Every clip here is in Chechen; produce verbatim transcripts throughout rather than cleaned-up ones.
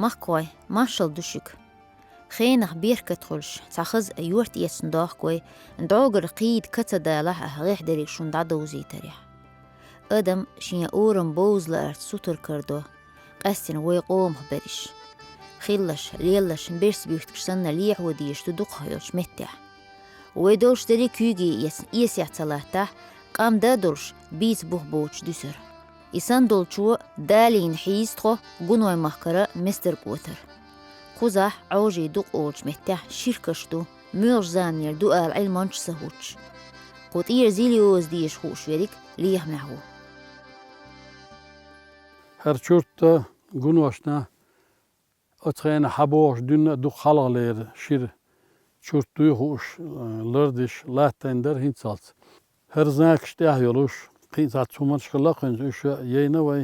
Махкой, маршал ду шуьга. Хенах беркат хуьлуш, цхьа хаза юьрт эцна дохку вай, дӀогара кхийда ка ца далахь а, гӀехь дерриг шуна дӀадовзийтарехь. Адам шен орам бовза лаарца сутара карадо, къаьстина вай къомах берриш. Хилларш, лелларш, берс буьхтигаш санна лехьо дезаш ду дукхах йолчу меттехь. Вай долуш дерриг куьйге эцна, эсехь ца латтахь, къам дан а долуш, бийца бух боцуш дуьсура. И санна долчо далийна хьийза тхо гуной махкара Мистаркотара. Кхузахь Ӏожий дукъ олучу меттехь ширкаш ду, муьлхачу заманера ду ала Ӏилманчаш ца хӀуттуш. Кху тӀера зил йоза дезаш хууш верриг лехамехь ву. ХӀара чурт гуношна оцу хенахь хьан бохуш дуьнна а дукха хьалхалера шира чурт дуй хууш, э, лардеш латтийна дара хӀинццалц. ХӀара знакаш тӀехь йолуш, кхин цхьацца хӀуманаш хилла кхуьнца, уьш яйна вай,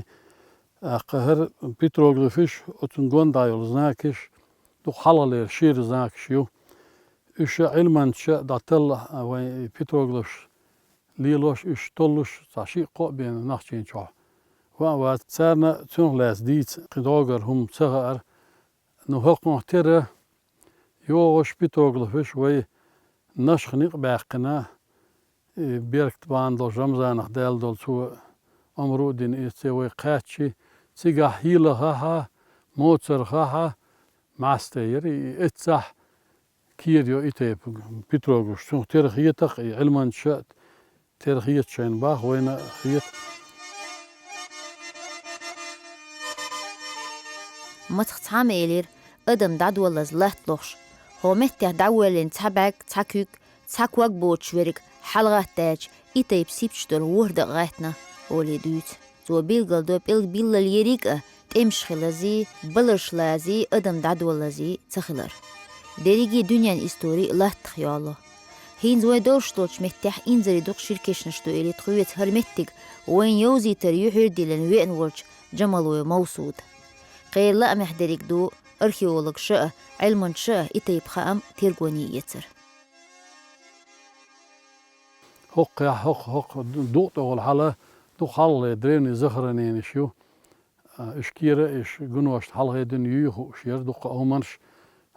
тӀаккха хӀара петроглифаш, оцун гондӀа йолу знакаш, дукха хьалхалера шира знакаш ю. Уьш Ӏилманчаша дӀаталла вайн петроглифаш лелош, уьш толлуш цхьа шиъ-кхоъ бен Нохчийчохь ван а вац. Царна цунах лаьцна дийца кхин догара хӀума ца хаьара. Ну, хӀокхунах тера йогӀуш петроглифаш вай нашха некъ баьккхина, и беркат бахьана долуш Рамзанах даьлла долу цо омра а дина, и цӀе вай кхаьччи, цигахь хӀелахахьа, моцархахьа, маьстта яра, и эццахь кийра йо и тайпа петроглифаш. Цунах тера хетакх, и Ӏилманчаша а тера хета шайна бах, вайна а хета. Мацах цхьамма элира, адам дӀадоллаза латта лохуш, хӀокху меттехь дӀавоьллина цхьа бӀаьрг, цхьа куьг, цхьа ког боцуш верриг хьалагӀаттаьча, и тайпа сибташ долу ворхӀ дакъа гӀаьттина, олий дуьйцу. Цо билгалдо пӀелг биллал ерриг а тӀемаш хилазий, баларш лазий, адам дӀадоллазий ца хилар. Дерриге дуьненан истори латтах йоллу. ХӀинца вай долуш долчу меттехь инзаре дукха шира кешнаш ду, элира тхоьца хӀара меттиг вайна йовзийтар юьхьера диллина веана волчу Джамалоев Мовсуда. Кхеран лаамехь дерриг ду археологаша а, Ӏилманчаша а и тайпа хаам, тергоне эцар. ХӀокху, хӀокху, хӀокху дукъ тӀехула хьала дукха хьалхале древний захороненеш ю. А, уьш кийра, уьш гуношна хьалхе дуьйна юй хууш яра, дукха хӀуманаш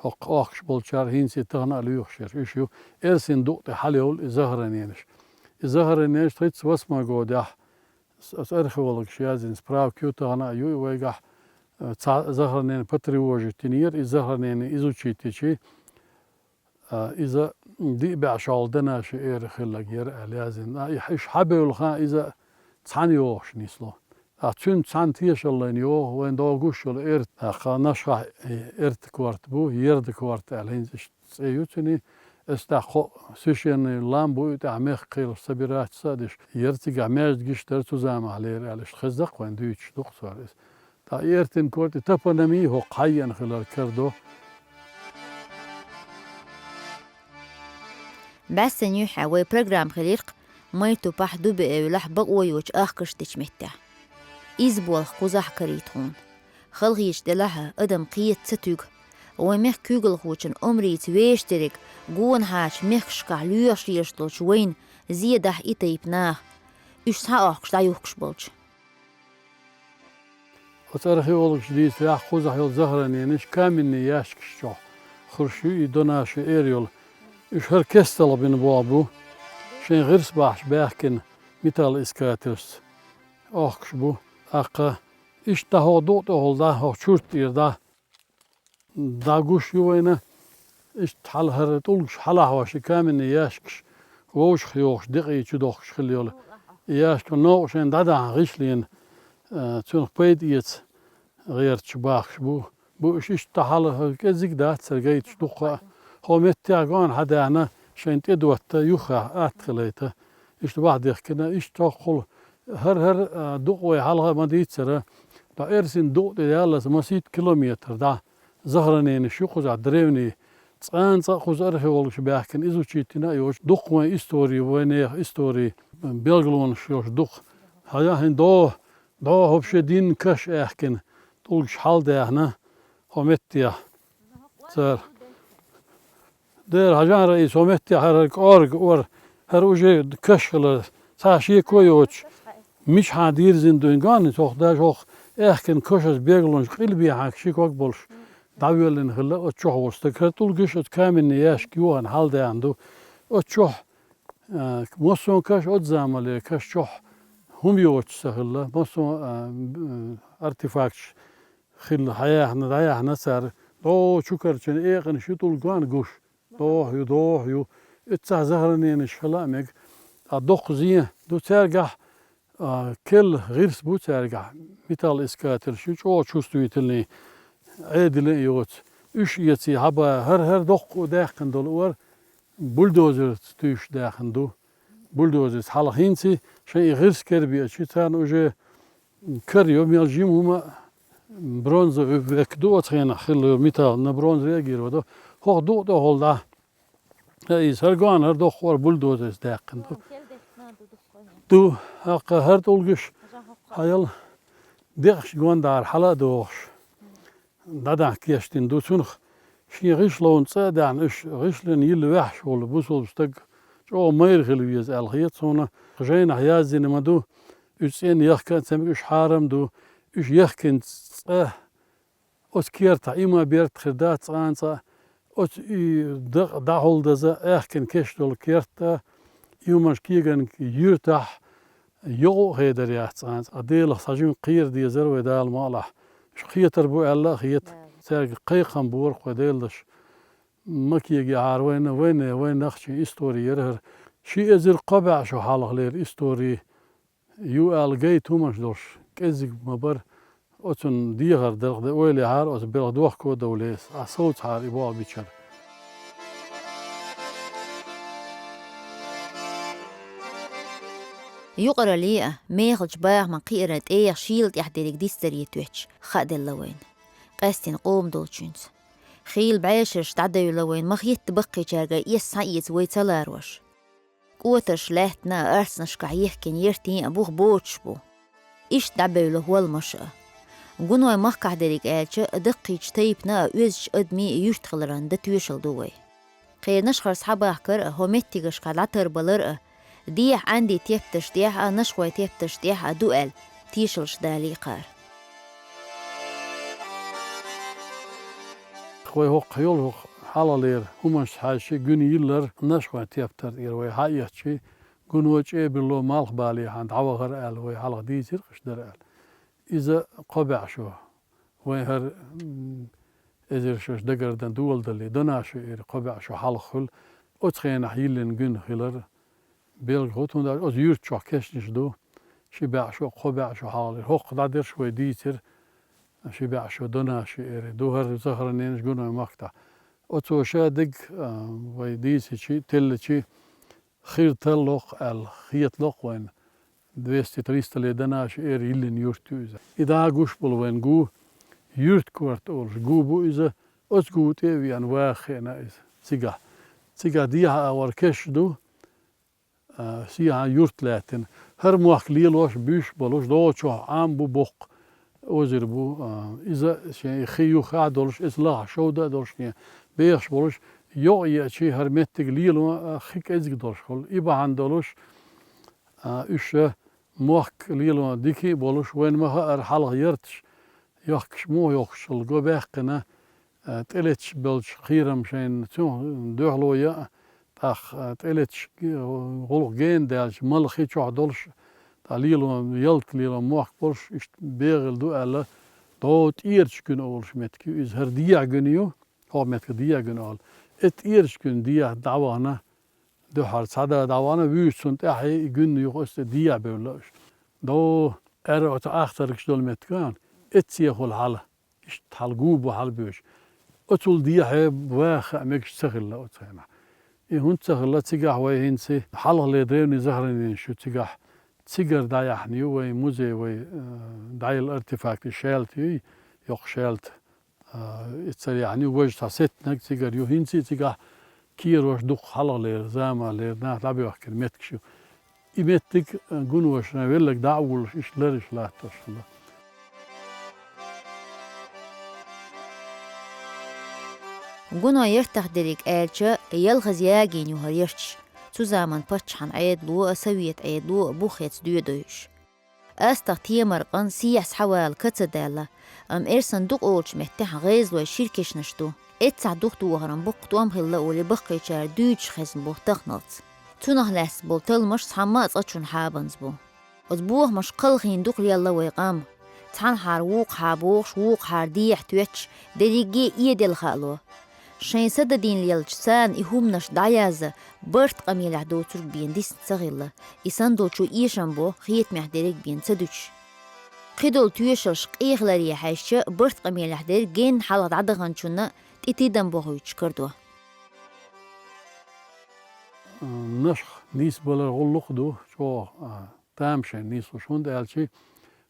хӀокху охкуш болчара хӀинца а тахана а лоьхуш яра. Уьш ю эрсийн дукъ тӀе хьалайовлу и захороненеш. И захороненеш тридцать восьмой годехь, с-, с-, археологаша яздина справка ю, тахана а ю и вайгахь, а, цхьа захоронение потревожить йинера, и захоронение изучить йичи, а, иза диъ бӀе шолгӀа до нашей эры хилларг яра аьлла яздина. А, и, уьш хьабевлла хан иза цхьаьна йогӀуш нисло. Ткъа цуьнца цхьаьна тешаллина йогӀу вайн догуш йолу эрта, тӀаккха Нашхахь, э, эрта корта бу, Ерда корта аьлла, хӀинца иштта цӀе ю цуьнан. Эс тӀаккха кхо священный лам бу и тӀехь мехкан кхелаш собираться а деш. Яра цигахь маьждигаш дара цу заманахьлера аьлла, иштта хеза-кх вайн дуьйцуш дукха цара иза. Ткъа и эртин корта и топонимия хӀокху хьайеана хилар карадо. БӀаьстенан юьххьехь вай программа хилира-кх Майтупахь, Дубиевлахь бакъо йоцу ахкаш дечу меттехь. Иза болх кхузахь карий тхуна. Халхечу делахь а адам кхета ца туьгу. Вайн мехкан куьйгалхочун омрица вешан дерриг гонахьарчу мехкашкахь лоьхуш лелаш долчу вайна зен дахь и тайпа наха. Уьш схьаохкуш дӀаюхкуш болчу. Оцу археологаша дийцарехь, кхузахь йолу захороненеш каменный ящикаш чохь хуьлуш ю, и до нашей эры йолу. Уьш хӀара кесталгӀа бина болх бу, шайн гӀирс бахьаш баьхкина металлоискательшца охкуш бу. ТӀаккха иштта дӀа хӀокху дукъ тӀехула дӀа, хӀокху чурт тӀера дӀа, дӀагуш ю вайна, иштта хьала хӀара тӀулгаш хьалахьош и каменный ящикаш вовшахъ йохуш декъий чу дохкуш хилла йолу. И ящикан новкъа шайна дӀадахьна гӀишлена, а, цунах пайда эца гӀерташ бахкаш бу. Бу уьш иштта хьала кӀезиг дац цара гайташ дуккха а. ХӀокху меттехь гоьна хьадаьхна, шайна тӀедотта, юххехь атта хилийта. Иштта бахьа дехкина, иштта хӀокхул хӀара-хӀара, а, дукъ вай хьалха ма дийццара, ткъа эрсийн дукъ тӀе яллалц масийтта километр дӀа захороненеш ю кхузахь древний, цкъа-цкъа кхуза археологаша баьхкина, изучить йина а йоцуш, дуккха вайн истори, вайнехан истори, белгалонаш йолуш дукха. Хьажахь хӀинца догӀу, догӀу вообще дийнна каш аьхкина, тӀулгаш хьалдаьхна хӀокху меттехь цара. Дера, хьажахь, Раиса, хӀокху меттехь хӀара кӀорга ора, хӀара уже каш хилар, цхьа шеко а йоцуш. Мичахьа дирзина дуйна ган, цох даже хӀокху аьхкан кошас бегалонаш къилбехьа ши ког болуш дӀавоьллина хилла оцу чохь волу стаг. ХӀара тӀулгаш оцу каменный ящик йохана хьалдаьхна ду. Оцу чохь, а, массо а каш, оцу заманлера каш чохь хӀума йоцуш ца хилла, массо а, а, артефакташ хилла, хьаяьхна, дӀаяьхна цара, дӀо чукарчана экъана ши тӀулг ган гуш. ДохӀа ю, дохӀа ю. Эццахь захарненаш хила а мега. Ткъа доккха зен ду цаьргахь, а, керла гӀирс бу цаьргахь, металлоискатель шу чӀогӀа чувствительный, Ӏедалан а йоцу. Уьш эций хьаба, хӀара-хӀара доккха даьккхина долу ор бульдозерца туьйсуш даьхна ду. Бульдозерца хьалха хӀинца шайн и гӀирс кербечи, царна уже кара йо, мел жима хӀума, бронзовый век ду оцу хенахь хилла, металл, на бронзовый а гира вадо. ХӀокху дукъа тӀехула дӀа. Э, иза хӀара гоьна, хӀара доккха ор бульдозерца даьккхина ду. Ду, хьакха хӀара тӀулгаш хьаял декъаш гондахьара хьала а дохуш. ДӀадахьа кечдина ду. Цунах шен гӀишлонца цӀа а даьхна, уьш гӀишлина йилла ваьхьаш волу бусулба стаг чӀогӀа майра хила веза аьлла хета суна. Жайнахь яздина ма ду, уьш цӀена яхка а ца мега, уьш хьарам ду, уьш яхкина цӀа оцу кертахь, и ма берт хир дац цкъа а цкъа, оцу и дакъа дӀахьулдаза аьхкина кеш долу керта, и хӀуманаш кеган юьртахь, йогӀу а хедар яц цкъа а цкъа. Делах цхьа жимма кхера дезара вай Дала ма алахь. Уьш кхетар бу аьлла а хета. Цаьрга кхайкхам бора кхо Делан даш. Ма кегехьара вайна, вайна, вайн нахчийн истори яра хӀара. Ши эзар кхо бӀе шо хьалхалера истори ю аьлла гайта хӀуманаш долуш, кӀеззиг ма бара. Оцунна дехар делха де ойла яхьара, оцу белхан дохко а довле, а совцахьара и боху бичара. Юкъаралле а, мехалчу бахаман кхиара тӀех шийла тӀехь дерриг дицдаре тоьттуш хааделла вайна, къаьстина къома долчуьнца. Хийла бӀешераш дӀадевлла вайна, ма хетта баккхийчаьрга эс схьаэца вай ца ларош. КӀотарш лаьттана а, арцнашкахь ехкина ертийн а бух боцуш бу. Иштта дӀабевлла хӀолламаш а. Гуной махкахь дерриг аьлча, даккхийчу тайпана а, оьзучу адамийн а юьрт хиларан дан тоьшалла ду вай. Кхеран нашхара схьабахкар а, хӀо меттигашкахь дӀатарбалар а, дехьа Ӏанди тептарш тӀехь а, нашхой тептарш тӀехь а ду аьлла, тешаллаш далийкхара. Вай хӀокху йолу хӀокху хьалхалера хӀуманаш хьаьжча, гуьна йиллар, нашхой тептар тӀера вай хьаэцчи, гуно чӀебилло малхбалехьан дӀавахара аьлла, вай хьалха дийцира кхуьш дара аьлла. Иза кхо бӀе шо, вайн хӀара, м, эзар шош дагардан доладале, Донашо эр кхо бӀе шо хьалха хуьлу, оцу хенахь йиллина гуьна хилар. Белгало хӀуттун дац, оцу юьрта чохь кешнаш ду, ши бӀе шо, кхо бӀе шо хьалхалера. ХӀокху дӀадерш вай дийцира, ши бӀе шо Донашо эри ду хӀара захарненаш гуной махкахь. Оцо ша диг, а, вай дийцичи, телличи, хир тарлокх аьлла, хеталокх вайна. Двести-триста лет Донашо эри йиллина юрт ю иза. И дӀа гуш болу вайн гу, юьрт корта олуш гу бу иза, оцу гу тӀе а веана ваха хиъна иза цигахь. Цигахь дехьа агӀор кеш ду, а, сехьа юрт лаьттина. ХӀара мохк лелош, буьйш болуш, догӀучохь Ӏам бу боккха озер бу, а, иза шен хи юххехь а долуш, иза лахахь шовда а долуш, шен бехаш болуш, йогӀу еачи хӀара меттиг лело а хи кӀезиг долуш хуьлу. И бахьана долуш, а, уьш мохк лело дика а болуш, вайна ма хаара хьалха ярташ, йохкаш муха йохкуш хилла, го баьккхина, а, тӀелеташ белча кхерам шайна цунах дуьхьало яа, тӀаккха, а, тӀелеташ, а, гӀуллакх гена даьлча, мала хи чохь долуш, тӀаккха лело, ялта лело мохк болуш, иштта бегӀийла ду аьлла, догӀу тӀерачу гуьна олуш меттиг ю иза, хӀара дехьа гуьна ю, хӀокху меттиг дехьа гуьна олу. И тӀерачу гуьна дехьа дӀавахана, дуьххьара цхьа да дӀавахана, вуьйш цунна тӀаьхье и гуьна юха оцу тӀе дехьа бевлла уьш. ДогӀу аьрра оцу ахтаргаш долу меттиг а, эццехула хьала. Иштта хьала гу бу хьалабоьжуш. Оцул дехье ваха хаа мегаш ца хилла оцу хенахь. И хӀунда ца хилла, цигахь вай хӀинца хьалхале древний захороненеш ю цигахь, цигара дӀаяьхьна ю вайн музей, вай, э, дӀаяла артефакт, и шаьлта юй, йоккха шаьлта, э, и цара яьхьна ю, важа цхьа сеттинарг цигара ю, хӀинца а цигахь керош дукха хьалхалера, заманлера нах дӀабоьхкина меттигаш ю. И меттиг, э, гуношна велларг дӀа а вуллуш, иштта лараш латтош хилла. Гуно яртах дерриг аьлча, ялхаза ягийна ю хӀара ярташ, цу заман паччахьан Ӏедало а, совет Ӏедало а бух хеца доьдуш. АстагӀа Темаркъан сийсаз хьавала ка ца даьлла, амма эрсанна дукъолчу меттехь гӀезалой шира кешнаш ду. Эццахь духадохаран боккха тӀом хилла олий баккхийчара дуьйцуш хезна бу таханалц. Цунах лаьцна болу талламаш цхьамма а цкъачунна хьабанза бу. Оцу бохамаша кхалхийна дукха лелла вай къам. Цхьанхьара вукху хьа бохуш, вукху хьара дехьа тоьттуш, дерриге а эделла хаало. Шайн са дадийна леллачу царна и хӀуманаш дӀаязза, барт къамелехь доцург бен дисна ца хилла, и санна долчо эшам бо хетамехь дерриг бен ца дуьтуш. Кхидолу тоьшаллаш къехиларе хьаьжча, барт къамелехь дерг генна хьалха дӀадаханчунна тӀе тидам бохуьйтуш карадо. Нашха нийсбалар гӀуллакх а ду, чӀогӀа, а, тамашийна нийслуш, хӀунда аьлча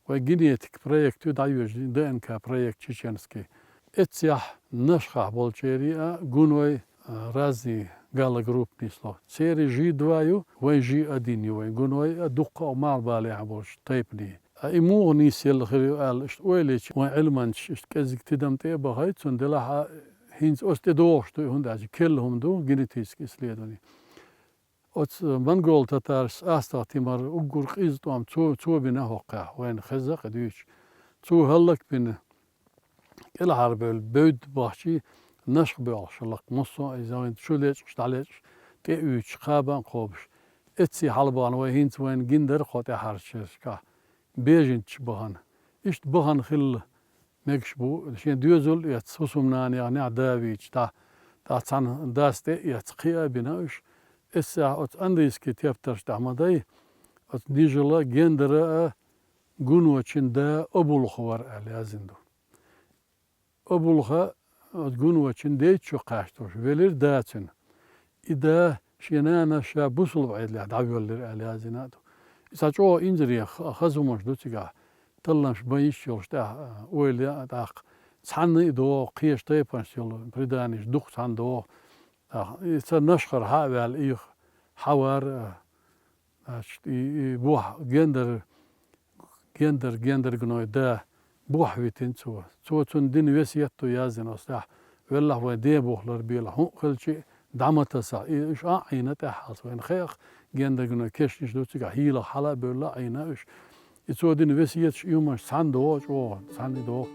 вай генетик проект ю дӀайоьжна, ДНК проект чеченский. Эццехь Нашхахь болчеран а гуной, а, разный галогрупп нийсло. Церан жи два ю, вайн жи один ю, вайн гуной а дуккха а малхбалехь болчу тайпанийн. А и муха нийсъелла хир ю аьлла, иштта ойла йича, вайн Ӏилманчаш иштта кӀезиг тидам тӀе а бахай, цунна делахь а хӀинца оцу тӀе догӀуш ду, хӀунда аьлча керла хӀума ду, генетический исследование. Оцу монгол-татарашца АстагӀа Темар уггар къиза тӀом цо, цо бина хӀокхехь, вайна хеза кхин дуьйцуш. Цо хӀаллакбина, кӀелхьарбевлла бевдда бахчий, Нашха боьлхуш хӀаллак, массо а иза вайн чу лечкъаш, дӀалечкъаш, тӀе а уьйцуш, кхаба а кхобуш. Эццехь хьалабахана вай хӀинца вайна гина дара кхо тӀаьхьарчу шерашкахь, бежанчаш бахана. Иштта бахана хилла мегаш бу, шен доьзал а эцна, хӀусамнана яхнехь да вийча, дӀа, дӀа цхьана дас тӀе а эцна, кхиа а бина уьш. Эццехь оцу английский тептарш тӀехь ма дай, оцу нижала, гендара а гуночин да Абулха вара аьлла яздина ду. Абулха оцу гуночин дейчу кхаьчна долуш велира да цуьнан. И да шен нанас ша бусулба Ӏедалехь дӀавоьллира аьлла яздина а ду. И цхьа чӀогӀа инзаре ха-, хаза хӀуманаш ду цигахь, талламаш бан йиш йолуш тӀехь, а, ойла ян а тӀаккха. Цхьанна а догӀу, кхечу тайпанашца йолу преданеш дукха цхьаьна догӀу. ТӀаккха и ца Нашхара хьа а ваьлла, и хьавар, а, значит, и, и бохь гендер, гендер, гендер гуной да бохь витина цо. Цо цунна дина весет ду яздина оцу тӀехь, веллахь вайн ден бухлар белахь, хӀун а хилча а, дӀа ма тасахь, и уьш а Ӏийна тӀаьххьалц вайна хаьа, гендер гуной кешнаш ду цигахь, хьийла хьала а бевлла а Ӏийна уьш. И цо дина весеташ, и хӀуманаш цхьаьна догӀу чӀогӀа, цхьаьна и догӀу.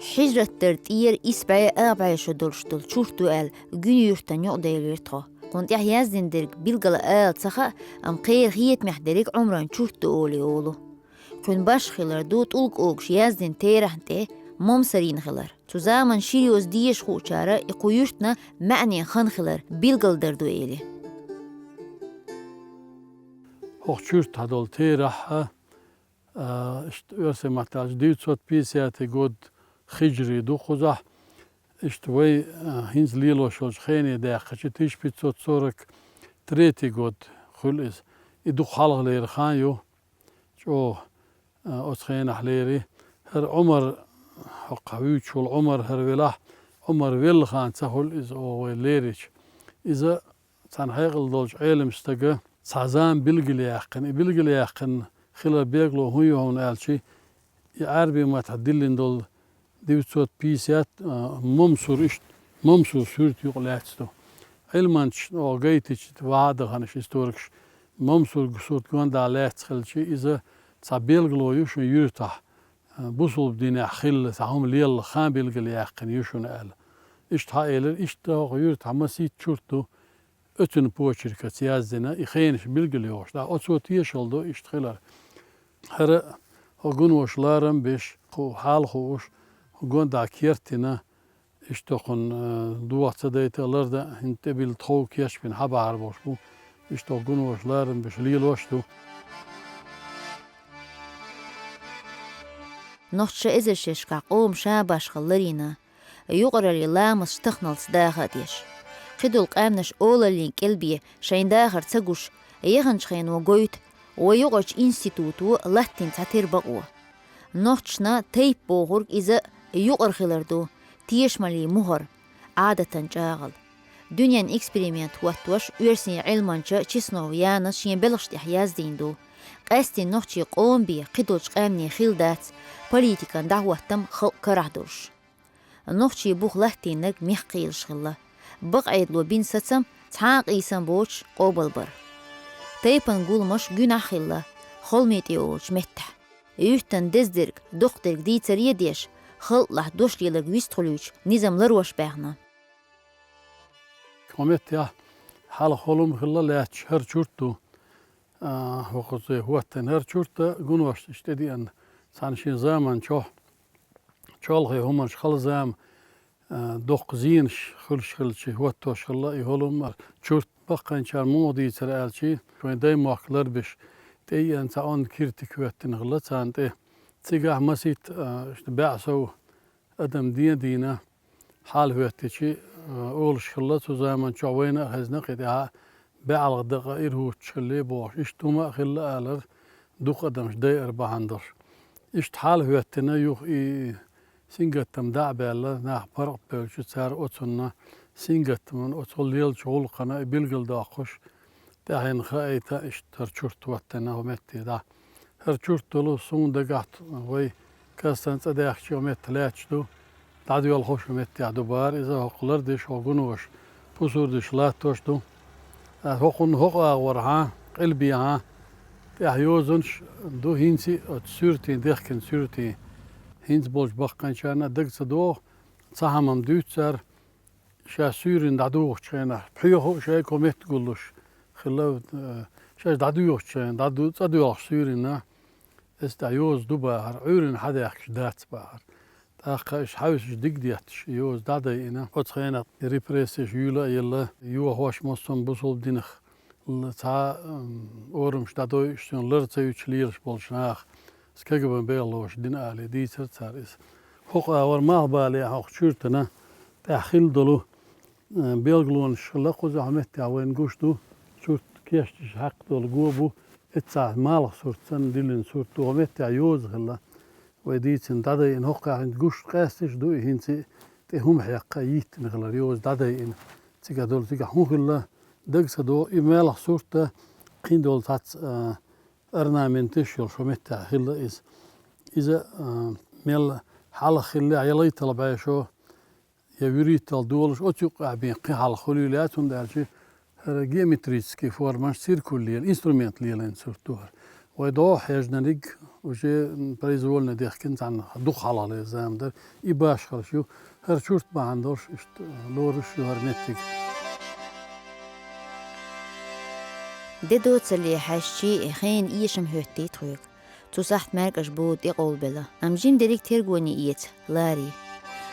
Хьижрат дар тӀера исс бӀе а бӀе шо долуш долу чурт ду аьлла, Гуьн-Юьртан юкъаделира тхо. Кхунна тӀехь яздина дерг билггала ала ца хаьа, амма кхеран хетамехь дерриг Ӏумран чурт ду олий олу. Кхуьнан башха хилар ду тӀулг огуш яздина терахьна тӀе Момсарин хилар. Цу заманан шира йоза деша хуучара и кху юьртана маьӀне хан хилар билгалдар ду элира. ХӀокху чуьртахь долу терахь а, а, иштта оьрсийн маттахь девятьсот пятидесятый год хиджри ду кхузахь. Иштта вай, а, хӀинца лелош йолчу хене даьккхича, тысяча пятьсот сорок третий год хуьлу иза. И дукха хьалхалера хан ю, чӀогӀа, а, оцу хенахь лерий. ХӀара Ӏумар, хӀокхахь вуьйцуш волу Ӏумар хӀара велахь, Ӏумар велла хан ца хуьлу иза, оха вай лерича. Иза цхьана хьекъал долчу Ӏелам стага цхьа зама билгалъяьккхина. И билгалъяьккхина хилар бегло хӀун ю хьуна аьлча, и Ӏаьрбийн маттахь диллина долу девятьсот пятьдесят, а, Мамсур иштта, Мамсур суьрта юкъа лаьцна ду. Ӏилманчаш оха гайтича, ваха а дахана историкаш, Мамсур суьрта гонаха лаьцна хилча, иза цхьа билгало ю шун юьртахь, а, бусулба динехь хилла цхьа хӀума лелла хан билгалъяьккхина ю шуна аьлла. Иштта хьаэлира, иштта хӀокху юьртахь масийтта чурт ду, оьцун почеркаца яздина, и хенаш билгалйохуш. ТӀаккха оцо тешалла ду иштта хилар. ХӀара хӀо гунош ларам беш, кху хьал хууш, хӀо гонаха кертина, иштта хӀокхунна, э, дохо ца дайта а лардан, хӀинца тӀебилла тхов кечбина хьабахьар болуш бу, иштта хӀо гунош ларам беш лелош а ду. Нохчаша эзар шерашкахь къоман ша башхалла ларйина, юкъараллин ламасташ таханалц даха а деш. Кхидолу къаьмнаш олаллин кӀел бен шайн дахар ца гуш, яханчу хено гойту вай юкъарчу институто латтийна цхьатера бакъо. Нохчашна тайпа бохург иза юкъара хилар ду, тешамаллин мухӀар, Ӏадатан чӀагӀал. Дуьненан эксперимент хӀоттош оьрсийн Ӏилманча Чеснов Янас шен белхаш тӀехь яздийна ду. Къаьсттина нохчийн къоман бен кхидолчу къаьмнийн хилла дац политикан дӀахӀоттам халкъ карахь долуш. Нохчийн бух латтийнарг мехкан кхелаш хилла. Бакъ Ӏедало бина сацам цхьа а къийсам боцуш къобалбар. Тайпан гуламаш гуьнахь хилла Холмитӏе олучу меттехь. Юьттан деза дерг, доккха дерг дийцаре а деш, халкъалахь дош леларг вистхуьлуьйтуш низам ларош баьхна. Кху меттехь хьалха холум хилла лаьтташ хӀара чурт ду. А, хӀокхузахь хӀоттийна хӀара чурт а гунош иштта тӀедеана, цхьана шен заман чохь чолхе хӀуманаш хала зама, а, доккха зенаш хуьлуш хилча, хӀоттош хилла и хӀолум а чурт. Баккхийчара муха дийцира аьлча, вайн даймохк ларбеш, тӀееана цхьа онда киртиг хӀоьттина хилла царна тӀе. Цигахь масийтта, а, иштта баьӀ сов адам ден а дийна, хьал хӀоьттича, а, олуш хилла цу заман чохь вайна а хезна кхин тӀаьхьа баьӀалгӀа дакъа ира хӀуттуш хилла бохуш. Иштта хӀума а хилла алар, дукха адамаш дайар бахьана долуш. Иштта хьал хӀоьттина юха и сингаттам дӀа а баьлла, нах паргӀат бевлча, цара оцунна сингаттаман оцу лелачу гӀуллакхана и билгалдоккхуш, тӀаьхьенна хаийта, иштта хӀара чурт хӀоттийна хӀу метте дӀа. ХӀара чурт долу суна дагахь вай кастан цӀа даьхкича хӀу метта лаьтташ ду, дӀадоьлхуш хӀу меттехь ду бахара иза, хӀокху лардеш хӀу гунош, пусурдаш латтош ду. Ткъа хӀокхунна хӀокху агӀорхьа, къилбехьа, тӀехь йозанаш ду хӀинца а оцу суьртийн, дехкина суьртийн. ХӀинца болчу баккхийчарна а дага ца догӀу, цхьа хӀума-м дуьйцу цара, ша суьйранна дӀадугӀучу хенахь, пхьоьху а шайга хӀу метта гуллуш хилла, э, шаьш дӀадоьхучу хенахь, дӀаду-, цӀа доьлхуш суьйранна, эс тӀехь йоза ду бахара, Ӏуьйранна хьадаьхкаш дац бахара. ТӀаккха иштта хьаьвсаш диг детташ, йоза дӀадайина. Оцу хенахь репрессеш юьйла а елла, йохош массо а бусулба динах, цхьа, м, орамаш дӀадойуш, цуьнан лар ца юьтуш лелаш болчу наха, КГБ-н бехлоша дина алий, дийцира цара иза. ХӀокху агӀор малхбалехь хӀокху чуьртана тӀехь хилла долу, э, билгалонаш хилла кхузахь меттехь вайна гуш ду, чурт кешташ хьакха долу го бу, эццахь малх сурт санна диллина сурт ду, хӀу меттехь йоза хилла. Вай дийцина дӀадайина хӀокху хӀинца гуш къаьсташ ду и хӀинца тӀе хӀума хьекха йиттина хилар, йоза дӀадайина. Цигахь долу цигахь хӀун хилла, дага ца догӀу, и малх сурт а, кхин долу цхьацца, а, орнаменташ йолуш хӀу меттехь хилла иза. Иза, а, мел хьалха хиллехь, я лайтал бӀешо, я вуьрхӀиттал долуш, оцу юккъехь бен кхин хьалха хуьлийла яц, хӀунда аьлча хӀара геометрический формаш циркуль лела, инструмент лелийна сурт ду хӀара. Вай догӀу хьежнариг уже произвольно дехкина цхьанна дукха хьалхалера зама дара. И башхалаш ю, хӀара чурт бахьана долуш, иштта лоруш ю хӀара меттиг. Де доцалле хьаьжчи, хенан эшам хӀоьттий тхоьга. Цу сахьт маьркӀаж бода тӀекъовлабелла, амма жима дерриг тергоне эца, ларий.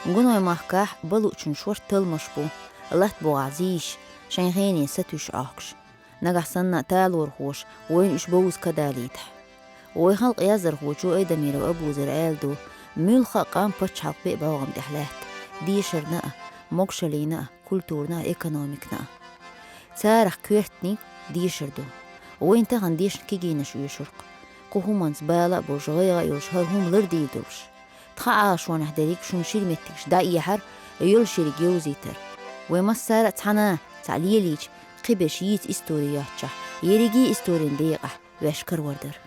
Гуной махкахь балучун шорта талламаш бу, латта бухахь зийш, шайн хене сатуьйсуш Ӏохкуш. Нагахь санна талорхоша вайна уьш бовза кадалийтахь. Вай халкъан яздархочо Айдамиров Абузара аьлла ду, муьлхха а къам пачхьалкх беа бӀогӀам тӀехь лаьтта, дешарна а, могушаллина а, культурна а, экономикана а. Царах коьртаниг дешар ду. Вайна тахана дешна кегийнаш оьшург. Кху хӀуманца бала а болуш, гӀайгӀа а йолуш, хӀара хӀума лардийр долуш. Тхан Ӏалашонехь дерриг шуна шира меттигаш дӀаэхьар, йолу шериг йовзийтар. Вай массара а цхьана цхьаъ лелийча, кхиберш йийца истори йоцчахь, ерриге а историн декъахь ваьш карор дара.